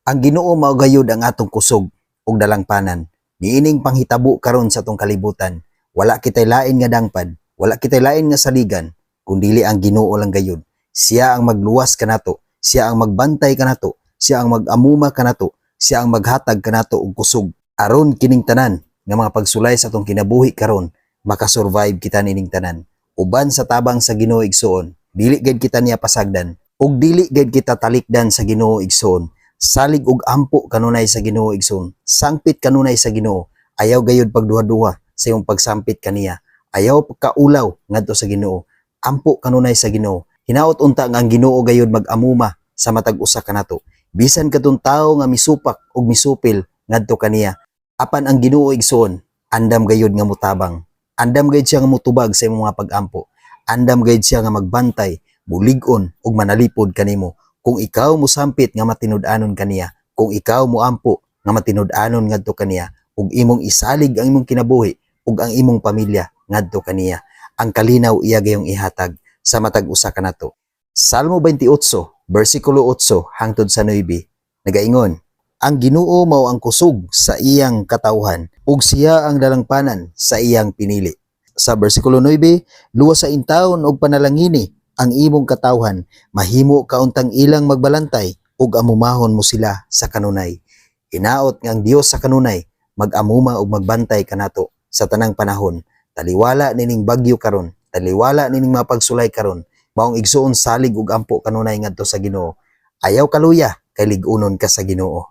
Ang Ginoo mao gayud ang atong kusog ug dalangpanan. Niining panghitabo karon sa atong kalibutan, wala kitay lain nga dangpan, wala kitay lain nga saligan, kundili ang Ginoo lang gayud. Siya ang magluwas kanato, siya ang magbantay kanato, siya ang mag-amuma kanato, siya ang maghatag kanato og kusog. Aron kining tanan nga mga pagsulay sa atong kinabuhi karon, makasurvive kita nining tanan. Uban sa tabang sa Ginoo, igsuon, dili gayud kita niya pasagdan ug dili gayud kita talikdan sa Ginoo, igsuon. Salig ug ampo kanunay sa Ginoo, igsoon. Sangpit kanunay sa Ginoo. Ayaw gayud pagduha-duha sa imong pagsampit kaniya. Ayaw pagkaulaw ngadto sa Ginoo. Ampo kanunay sa Ginoo. Hinaot unta nga ang Ginoo gayud mag-amuma sa matag usa kanato. Bisan katong tawo nga misupak ug misupil ngadto kaniya. Apan ang Ginoo, igsoon, andam gayud nga mutabang. Andam gayud siya nga mutubag sa imong mga pag-ampo. Andam gayud siya nga magbantay, mulig-on ug manalipod kanimo kung ikaw musampit nga matinud-anon kaniya, kung ikaw muampo nga matinud-anon ngadto kaniya, ug imong isalig ang imong kinabuhi ug ang imong pamilya ngadto kaniya. Ang kalinaw iya gayong ihatag sa matag usa kanato. Salmo 28, versikulo 8 hangtod sa 9, nagaingon, "Ang Ginoo mao ang kusog sa iyang katawhan, ug siya ang dalangpanan sa iyang pinili." Sa versikulo 9, "Luwasa intawon og panalangini ang imong katawhan, mahimo ka untang ilang magbalantay ug amumahon mo sila sa kanunay." Hinaot nga ang Dios sa kanunay mag-amuma ug magbantay kanato sa tanang panahon. Taliwala nining bagyo karon, taliwala nining mga pagsulay karon, maong igsuon, salig ug ampo kanunay ngadto sa Ginoo. Ayaw kaluya kay lig-unon ka sa Ginoo.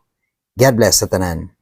God bless sa tanan.